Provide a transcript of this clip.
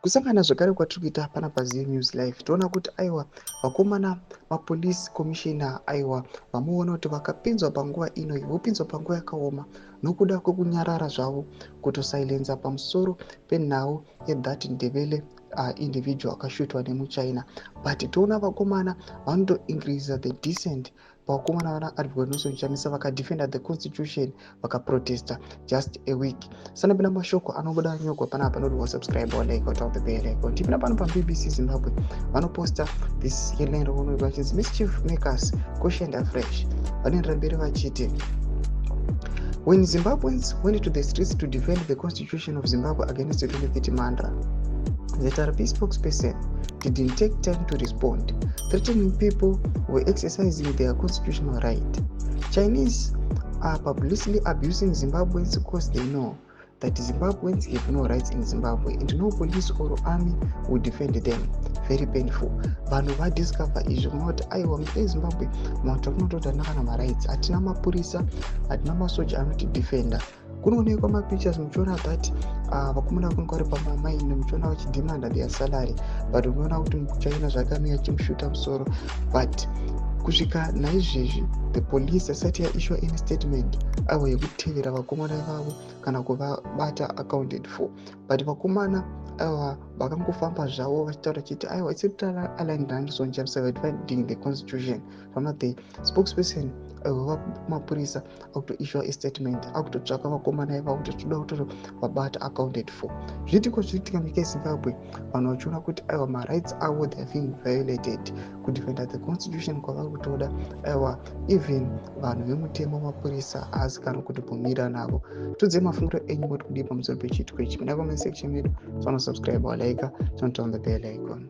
Kusangana zvakare kwatiri kuita pana paZive News Live, toona kuti aiwa, vakomana mapolice commissioner, aiwa, vamuona kuti vakapinzwa panguva ino, vopinzwa panguva yakaoma nokuda kwekunyarara zvavo, kutosilenza pamusoro penhau yethat Ndebele individual akashutwa nemuChina. But toona vakomana vanotoincreasa the decent pavakomana vana Advocate Nelson Chamisa vakadefenda the constitution, vakaprotesta just a week. Sanapinda mashoko anobuda nyogwa panapa, panoti wasubscribe, walike, waturn the bell icon. Tipinda pano paBBC Zimbabwe, vanoposta this headline rokunoitwa vachinzi "Mischief makers cautioned afresh". Vanoendera mberi vachiti, "When Zimbabweans went to the streets to defend the constitution of Zimbabwe against the 2030 mantra, the ZRP spokesperson didn't take time to respond, threatening people who were exercising their constitutional right. Chinese are publicly abusing Zimbabweans because they know that Zimbabweans have no rights in Zimbabwe and no police or army will defend them. Very painful." Vanhu vadiscover izvi kuna kuti aiwa, munyika yeZimbabwe matakunototi hatina kana marights, hatina mapurisa, hatina masoja anotidefenda. Kunoonekwa mapictures muchiona that vakomana vakunge vari pamamaini, muchiona vachidemanda their salary, but unoona kuti muChina zvakamira chimushuta musoro. But kusvika naizvezvi the police asati yaissua any statement, aiwa, yekutevera vakomana vavo kana kuvabata accounted for. But vakomana aiwa, vakangofamba zvavo vachitaura chiti aiwa, it's aligned naNelson Chamisa, defending the constitution. Kana the spokesperson vamapurisa akutoissua astatement, akutotsvaka vakomana ivavo kuti toda kutovabata accounted for. Zviitiko zviriitika munyika yeZimbabwe, vanhu vachiona kuti aiwa, marights avo, they are being violated. Kudefenda the constitution kwavari kutoda, aiwa, even vanhu vemutemo, mapurisa, haasi kana kutibvumira navo. Tudzei mafungiro enyu kuti kudii pamusoro pechiitiko ichi. Pinda comment section medu, sanosubscribe, walike, turn on the bell icon.